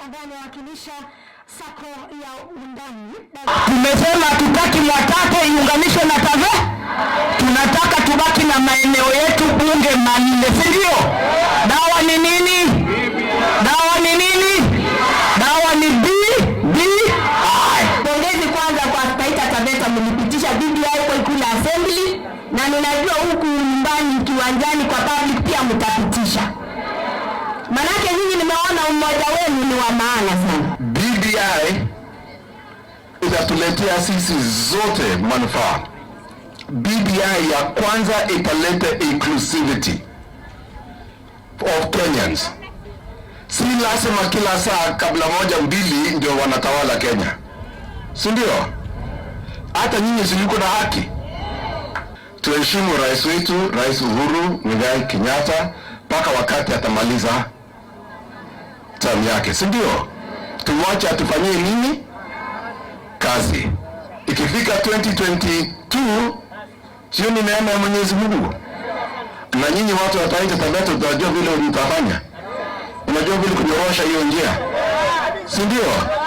Ambaye amewakilisha SACCO ya Undani. Tumesema hatutaki Mwatate iunganishwe na Tave, tunataka tubaki na maeneo yetu bunge manne, si ndio? Dawa ni nini? Dawa ni nini? Dawa ni BBI. Pongezi kwanza kwa Taita Taveta, mlipitisha BBI kwa Ikulu Assembly, na ninajua huku nyumbani kiwanjani kwa public pia mtapitisha. Manake nyinyi nimeona umoja wenu ni wa maana sana. BBI itatuletea sisi zote manufaa. BBI ya kwanza italeta inclusivity of Kenyans. Si lazima kila saa kabila moja mbili ndio wanatawala Kenya, si ndio? Hata nyinyi si mko na haki. Tuheshimu rais wetu, Rais Uhuru Muigai Kenyatta, mpaka wakati atamaliza term yake, si ndio? Tumwache atufanyie nini kazi. Ikifika 2022, sio ni neema ya Mwenyezi Mungu? Na nyinyi watu wa Taita Taveta tutajua vile mtafanya. Unajua vile kunyorosha hiyo njia, si ndio?